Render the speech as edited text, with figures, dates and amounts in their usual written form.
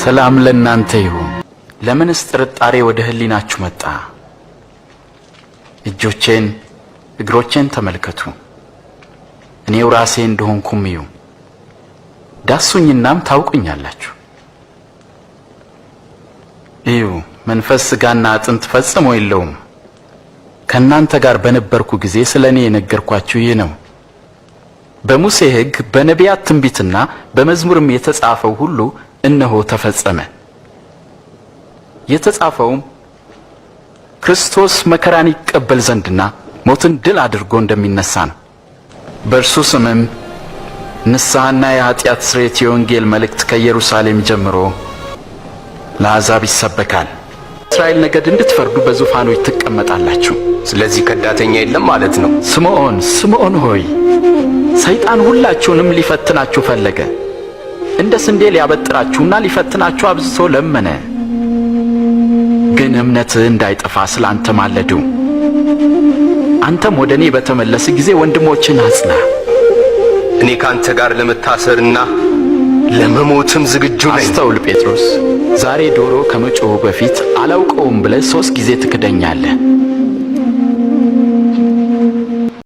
ሰላም ለእናንተ ይሁን። ለምንስ ጥርጣሬ ወደ ሕሊናችሁ መጣ? እጆቼን እግሮቼን ተመልከቱ፣ እኔው ራሴ እንደሆንኩም እዩ። ዳሱኝናም ታውቁኛላችሁ። እዩ፣ መንፈስ ሥጋና አጥንት ፈጽሞ የለውም። ከእናንተ ጋር በነበርኩ ጊዜ ስለ እኔ የነገርኳችሁ ይህ ነው። በሙሴ ሕግ፣ በነቢያት ትንቢትና በመዝሙርም የተጻፈው ሁሉ እነሆ ተፈጸመ። የተጻፈውም ክርስቶስ መከራን ይቀበል ዘንድና ሞትን ድል አድርጎ እንደሚነሣ ነው። በእርሱ ስምም ንስሐና የኀጢአት ስርየት የወንጌል መልእክት ከኢየሩሳሌም ጀምሮ ለአሕዛብ ይሰበካል። እስራኤል ነገድ እንድትፈርዱ በዙፋኖች ትቀመጣላችሁ። ስለዚህ ከዳተኛ የለም ማለት ነው። ስምዖን፣ ስምዖን ሆይ፣ ሰይጣን ሁላችሁንም ሊፈትናችሁ ፈለገ። እንደ ስንዴ ሊያበጥራችሁና ሊፈትናችሁ አብዝቶ ለመነ። ግን እምነትህ እንዳይጠፋ ስለ አንተ ማለድሁ። አንተም ወደ እኔ በተመለስህ ጊዜ ወንድሞችህን አጽና። እኔ ካንተ ጋር ለመታሰርና ለመሞትም ዝግጁ ነኝ። አስተውል ጴጥሮስ፣ ዛሬ ዶሮ ከመጮኹ በፊት አላውቀውም ብለህ 3 ጊዜ ትክደኛለህ።